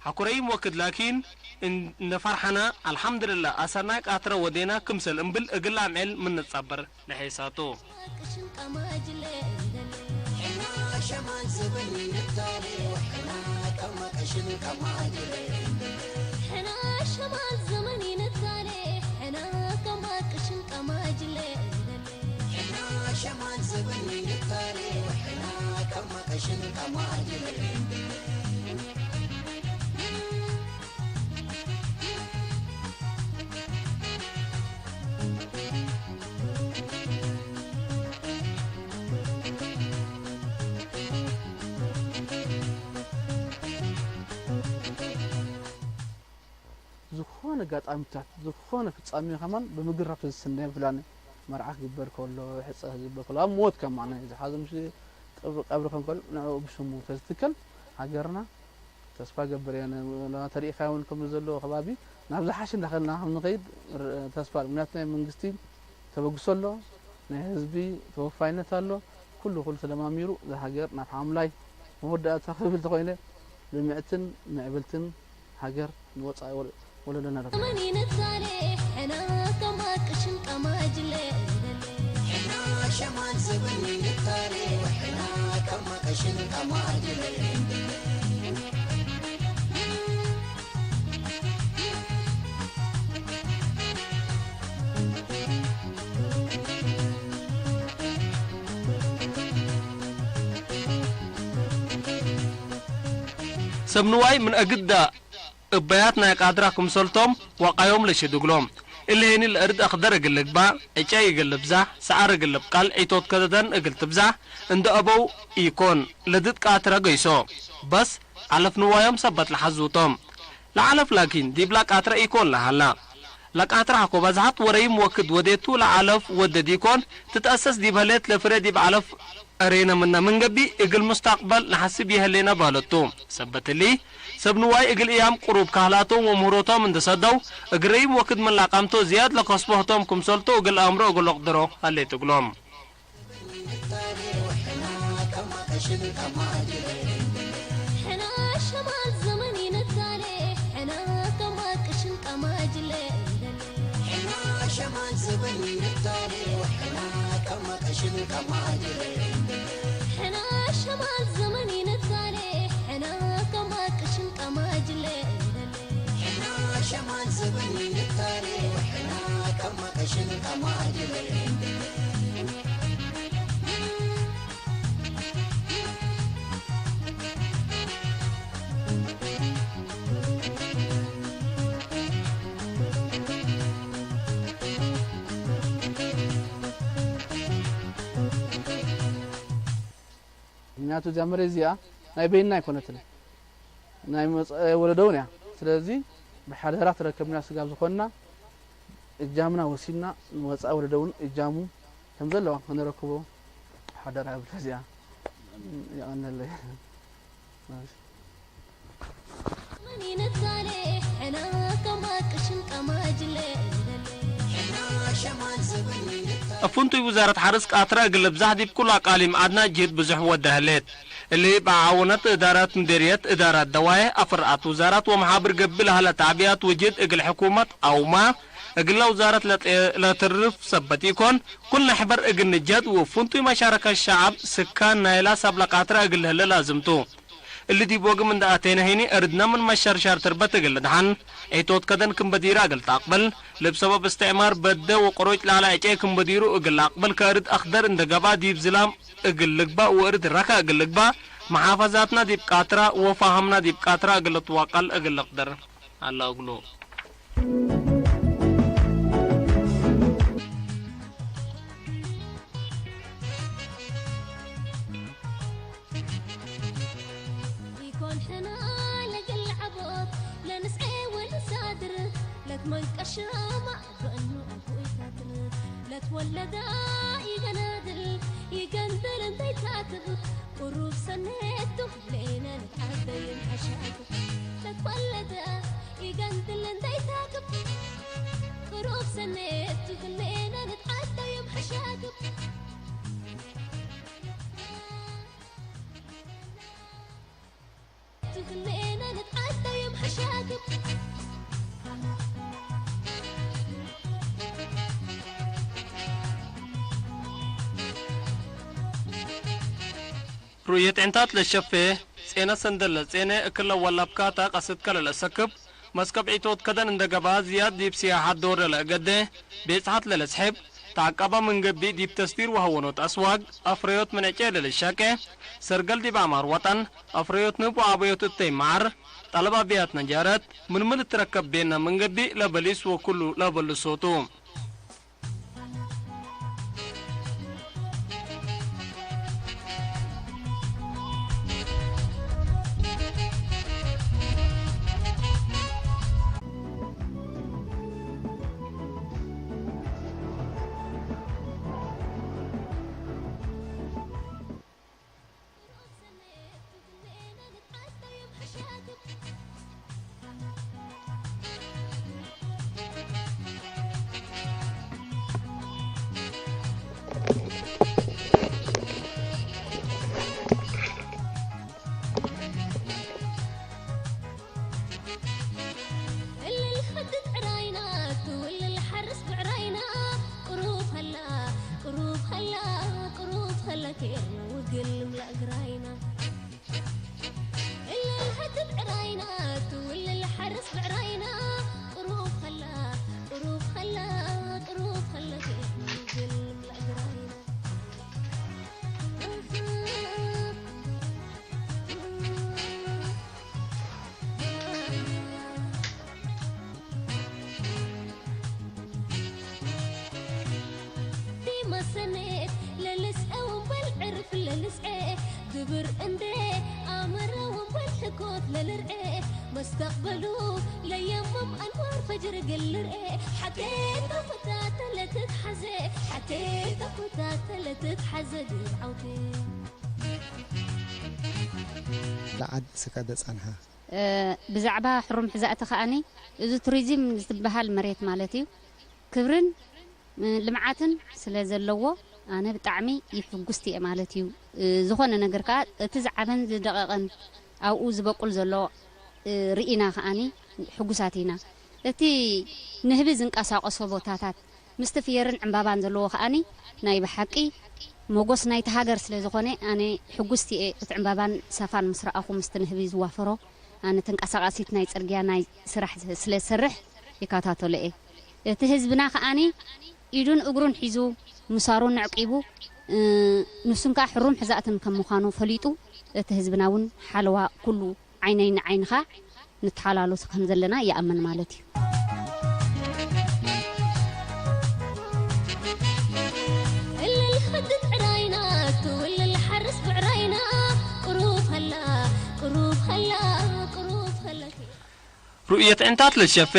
ሐኩረይም ወክድ ላኪን እን-፣ እንደ ፈርሐና አልሐምድልላህ አሰርናይ ቃትረ ወዴና ክምሰል እምብል እግል አምዔል ምን ንጸበር። ለሔሳቱ። ዝኾነ ኣጋጣሚታት፣ ዝኾነ ፍጻሜ ከማን ብምግራፍ ተዝስነ፣ ፍላን መርዓ ክግበር ከሎ፣ ሕጸ ክግበር ከሎ፣ ኣብ ሞት ከማን ዝሓዘ፣ ምሽ ቀብሪ፣ ቀብሪ ከም ከሎ ንዕኡ ብሽሙ ተዝትከል፣ ሃገርና ተስፋ ገብር እየ። ን-፣ ተሪኢኻ እውን ከም ዘሎ ከባቢ ናብ ዝሓሸ እንዳኸልና ከም ንኸይድ ር-፣ ተስፋ ኣሎ። ምክንያቱ ናይ መንግስቲ ተበግሶ ኣሎ፣ ናይ ህዝቢ ተወፋይነት ኣሎ። ኩሉ፣ ኩሉ ተደማሚሩ እዛ ሃገር ናብ ሓምላይ መወዳእታ ክብል ተኾይነ ልምዕትን ምዕብልትን ሃገር ንወጻኢ ወለ-፣ ወለዶና ረከብ። ዘመን ይንታሌ ሕና ከማ ቅሽን ቀማጅለ። ሕና ሸማን ዘመን ይንታሌ ሕና ከማ ቅሽን ቀማጅለ። ሰብ ንዋይ ምን አግዳ እበያት ናይ ቃድራ ክምሰልቶም ዋቃዮም ለሽድግሎም። እሊ ሄኒ ለእርድ አክደር እግል ልግባእ፣ ዕጨይ እግል ልብዛሕ፣ ሰዓር እግል ልብቃል፣ ዒቶት ከደደን እግል ትብዛሕ፣ እንደ አበው ኢኮን ለድድ ቃትረ ገይሶ። በስ ዐለፍ ንዋዮም ሰበት ለሐዙቶም። ለዐለፍ ላኪን ዲብላ ቃትረ ኢኮን ለሀላ። ለቃትረ ሐኮ በዝሐት ወረይም ወክድ ወዴቱ ለዐለፍ ወደድ ኢኮን ትትአሰስ ዲብ ሀሌት ለፍሬ ዲብ ዐለፍ እሬነ ምነ ምን ገብእ እግል ሙስታቅበል ነሐስብ ይሀሌነ በህለቱ። ሰበት እሊ፣ ሰብ ንዋይ እግል እያም ቅሩብ ካህላቶም ወምህሮቶም እንደ ሰደው፣ እግረይም ወክድ ምን ለአቃምቶ ዝያድ ለከስቦ ህቶም ክምሰልቱ እግል አእምሮ እግል ለቅድሮ ሀሌት እግሎም። ሕና ሸማል ዘመን ይንታሌ፣ ሕና ከማ ቅሽን ቀማጅለ። ሕና ሸማል ዘመን ይንታሌ፣ ሕና ከማ ቅሽን ቀማጅለ። ሕና ሸማል ዘመን ይንታሌ፣ ሕና ከማ ቅሽን ቀማጅለ። ሕና ሸማል ዘመን ይንታሌ፣ ሕና ከማ ቅሽን ቀማጅለ። ምክንያቱ እዚኣ መሬት እዚኣ ናይ በይንና ኣይኮነትን፣ ናይ መጻኢ ወለዶ እውን እያ። ስለዚ ብሓደራ ተረከብና ስጋብ ዝኾንና እጃምና ወሲድና ንወጻኢ ወለዶ እውን እጃሙ ከም ዘለዋ ከነረክቦ ሓደራ እብል። እዚኣ የቐነለይ። እፍንቱይ ውዛረት ሓርስ ቃትራ እግል ብዛሕ ዲብ ኩሉ አቃሊም አድና ጅህድ ብዙሕ ወደ ህሌት። እሊ ብዓውነት እዳራት ምዴርየት እዳራት ደዋየ አፍርአት ውዛራት ወመሓብር ገብእ ለሀለ ተዕቢያት ወጅህድ እግል ሕኩመት አውማ እግለ ውዛረት ለጠ-፣ ለትርፍ ሰበት ኢኮን፣ ኩልና ሕበር እግል ንጀህድ ወፍንቱይ መሻረከት ሸዐብ ስካን ናይላ ሳብለ ቃትራ እግል ለህለ ላዝምቱ። እሊ ዲብ ወግም እንደ አቴነ ሄኒ እርድነ ምን መሸርሻር ትርበት እግል ልድሓን፣ ዒቶት ከደን ክም በዲራ እግል ተአቅብል፣ ልብ ሰበብ እስትዕማር በደ ወቆሮጭ ላላ ዕጨይ ክም በዲሩ እግል ለአቅብል ከእርድ አክደር እንደ ገብአ ዲብ ዝላም እግል ልግባእ ወእርድ ረካ እግል ልግባእ፣ መሓፈዛትና ዲብ ቃትራ ወፋሃምና ዲብ ቃትራ እግል ልትዋቀል እግል ልቅደር አላ እግሉ። ኢኮን ሕና ለግል ዓቦት ለንስዔ ወንሳድር ለትመንቀሻማ በእኑ እንኩይታትር ለትወለዳ ይገናድል ይገንድል እንተይታትር ቁሩብ ሰኔቱ ለይነ ንትዓደይን ሐሻቱ ለትወለዳ ይገንትል እንዳይታክብ ቁሩብ ሰኔት ትኽልኤና ንትዓደዮም ሓሻክብ ትኽልኤና ንትዓደዮም ሓሻክብ ሩእየት ዕንታት ለሸፌ ጼነ ሰንደለ ጼነ እክለ ወላብካ ታቀስት ከለለ ሰክብ መስከብ ዒቶት ከደን እንደገባ ዝያድ ዲብ ሲያሓት ዶር ለለ እገደ ቤጽሓት ለለስሕብ ተዓቃባ መንገቢ ዲብ ተስዲር ወሃወኖት ኣስዋግ ኣፍረዮት ምንዕጨ ለለሻቀ ሰርገል ዲብ ኣማር ወጠን ኣፍረዮት ንቡ ዓበዮት እተይ መዓር ጠለብ ኣብያት ነጃረት ምንምን እትረከብ ቤና መንገቢ ለበሊስ ወኩሉ ለበልሶቱ እልል ኸድት ዕራይና ትውልል ሓርስ ብዕራይና ቁሩብ ኸላ ቁሩብ ኸላ ቁሩብ ኸላ ኬርና ውግል ንምላ እግራይና እልል ኸድት ዕራይና ትውልል ሓርስ ብዕራይና ቁሩብ ኸላ ቁሩብ ኸላ ቁሩብ ኸላ ኬርና ውግል ንምላ እግራይና ዲመሰኔት ለልስዐ ወንበል ዕርፍ ለልስዐ ግብር እንደ ኣመረ ወንበል ሕኮት ለልርዐ መስተቅበሉ ለየምም ኣንዋር ፈጅር ግልርዐ ሓቴ ተፈታተ ለትትሓዘ ሓቴ ተፈታተ ለትትሓዘ ግብዓውቴ ለዓድ ስከደ ጸንሓ። ብዛዕባ ሕሩም ሕዛእቲ ከኣኒ እዚ ቱሪዝም ዝበሃል መሬት ማለት እዩ ክብርን ልምዓትን ስለ ዘለዎ ኣነ ብጣዕሚ ይሕጉስቲ እየ ማለት እዩ። ዝኾነ ነገር ከዓ እቲ ዝዓበን ዝደቐቐን ኣብኡ ዝበቁል ዘሎ ርኢና ከኣኒ ሕጉሳት ኢና። እቲ ንህቢ ዝንቀሳቐሶ ቦታታት ምስቲ ፍየርን ዕምባባን ዘለዎ ከኣኒ ናይ ብሓቂ ሞጎስ ናይቲ ሃገር ስለ ዝኾነ ኣነ ሕጉስቲ እየ እቲ ዕምባባን ሳፋን ምስ ረኣኹ ምስቲ ንህቢ ዝዋፈሮ ኣነ ተንቀሳቓሲት ናይ ጽርግያ ናይ ስራሕ ስለ ዝሰርሕ ይከታተሎ እየ እቲ ህዝብና ከኣኒ ኢዱን እግሩን ሒዙ ምሳሩን ኣዕቂቡ ንሱን ከዓ ሕሩም ሕዛእትን ከም ምዃኑ ፈሊጡ እቲ ህዝብና እውን ሓለዋ ኩሉ ዓይነይ ንዓይንኻ ንተሓላሎት ከም ዘለና ይኣምን ማለት እዩ። እልል ኸድት ዕራይና ትውልል ሓርስ ብዕራይና ቁሩብ ኸላ ቁሩብ ኸላ ቁሩብ ኸላ ሩእየት ዕንታት ለሸፌ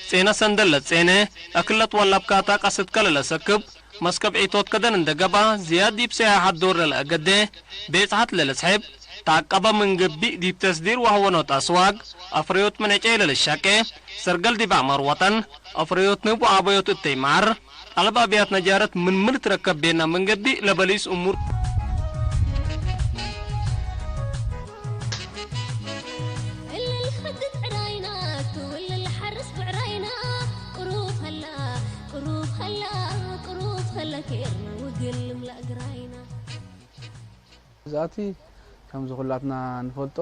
ጼነ ሰንደለት ጼነ ኣክለት ዋላብካታ ቀስት ከለለ ሰክብ መስከብ ዒቶት ከደን እንደገባ ዝያድ ይብሰያ ሓዶር ለለአገደ ቤጽሓት ለለስሕብ ተዓቀባ መንገቢ ዲብ ተስዲር ዋህወኖት ኣስዋግ ኣፍረዮት ምንጨ ለለሻቄ ሰርገል ዲብ ኣዕማር ወጠን ኣፍረዮት ንቡ ኣበዮት እተይ መዓር ጠለብ ኣብያት ነጃረት ምን ምን ትረከብ ቤና መንገዲ ለበሊስ እሙር እልል ኸድት ዕራይና ትውልል ሓርስ ብዕራይና ቁሩብ ኸላ ቁሩብ ኸላ ቁሩብ ኸላ ኬርና ውግል ንምላእ ግራይና እዛቲ ከምዚ ኩላትና ንፈልጦ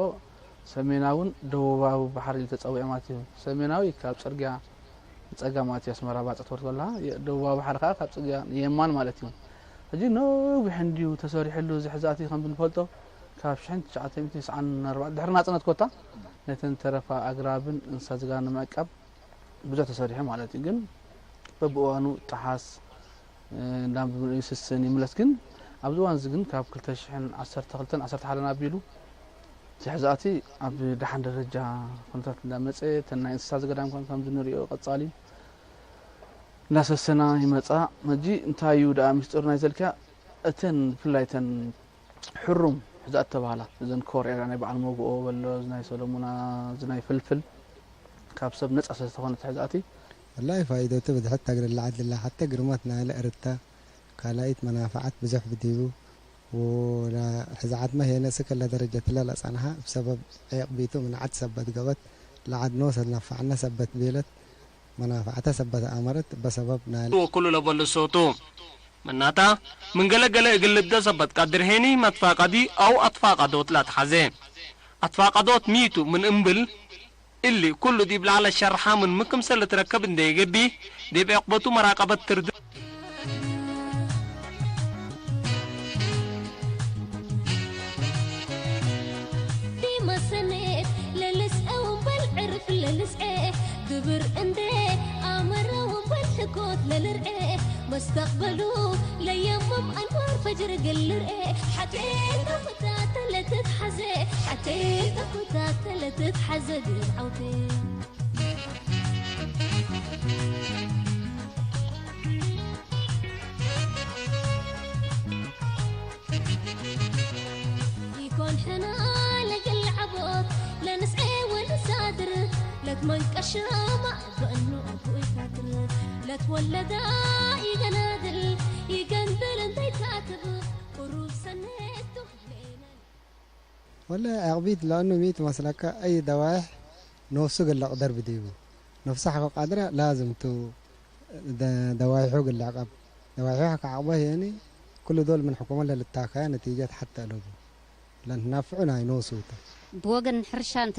ሰሜናውን ደቡባዊ ባሕሪ ኢሉ ተጸዊዑ ማለት እዩ። ሰሜናዊ ካብ ጽርግያ ንጸጋም ማለት እዩ ኣስመራ ባጽዕ ትወርድ ከለኻ፣ ደቡባዊ ባሕሪ ከኣ ካብ ጽርግያ ንየማን ማለት እዩ። ሕጂ ነዊሕ እንድዩ ተሰሪሕሉ እዚ ሕዛእቲ ከም ብንፈልጦ ካብ ሽሕን ትሽዓተ ሚእትን ተስዓን ኣርባዕተን ድሕሪ ናጽነት ኮታ ነተን ተረፋ ኣግራብን እንስሳ ዘገዳም ንምዕቃብ ብዙሕ ተሰሪሑ ማለት እዩ። ግን በብእዋኑ ጠሓስ እንዳንብብ ይስስን ይምለስ ግን ኣብዚ እዋን እዚ ግን ካብ ክልተ ሽሕን ዓሰርተ ክልተን ዓሰርተ ሓደን ኣቢሉ እቲ ሕዛእቲ ኣብ ደሓን ደረጃ ኩነታት እንዳመፀ እተን ናይ እንስሳ ዘገዳም ከም ከምዚ ንሪኦ ቀፃሊ እንዳሰሰና ይመፃ። ሕጂ እንታይ እዩ ደኣ ሚስጥሩ ናይ ዘልካ እተን ብፍላይ እተን ሕሩም ሕዛእቲ ተባህላ እዘን ኮር ኤርያ ናይ በዓል መጉኦ በሎ እዚ ናይ ሰሎሙና እዚ ናይ ፍልፍል ካብ ሰብ ነጻ ስለ ዝኾነ ትሕዛእቲ والله فائدته ብድሕት ተግርላዓት ልላ ሓተ ግርመት ናይለ እርታ ካልኣይት መናፍዓት ብዙሕ ብዲቡ ወሕዝዓት መ ሄነ ስከለ ደረጀት ለለ ጸንሓ ብሰበብ ዕየቕ ቢቱ ምንዓት ሰበት ገበት ለዓድ ኖሰ ነፋዕነ ሰበት ቤለት መናፍዓተ ሰበት ኣመረት በሰበብ ናይ ወኩሉ ለበሉ ሶቱ መናታ ምን ገለገለ እግል ልደ ሰበት ቀድር ሄኒ መትፋቀዲ አው አትፋቀዶት ላትሓዘ አትፋቀዶት ሚቱ ምን እምብል እሊ ኩሉ ዲብ ለዐለ ሸርሓ ምን ምክምሰል ልትረከብ እንዴ ይገቢ ዲብ ዕቅበቱ መራቀበት ትርድ ዲመ ሰኔት ለልስዐ ወንበል ዕርፍ ለልስዐ ግብር እንዴ ኣመረ ወንበል ሕኮት ለልርዐ መስተቅበሉ ለየምም ኣንዋር ፈጅር ግል ልርዐ ሓቴ ተኩታተ ለትትሓዘ ሓቴ ተኩታተ ለትትሓዘ ግብ ዓውቴ ይኮን ሕና ለግል ዓቦት ለንስዔ ወንሳድር ለትመንቀሸማ በእኑ ኣቦይታትር ለትወለዳ ይገናድል ይገንድል እንተይታትብ ቁሩብ ሰኔቱ ወለ ዕቅቢት ለእኑ ሚት መስለካ ኣይ ደዋይሕ ኖሱ ግለቅ ደርብ ዲቡ ነፍሱ ሓቆ ቃድራ ላዝም ቱ ደ- ደዋይሑ ግለቀብ ደዋይሑ ከዓቅቦ የኒ ኩሉ ዶል ምን ሕኩመ ለልታካያ ነቲጀት ሓተ እለቡ ለንትናፍዑ ናይ ኖሱ ተ ብወገን ሕርሻ እንተ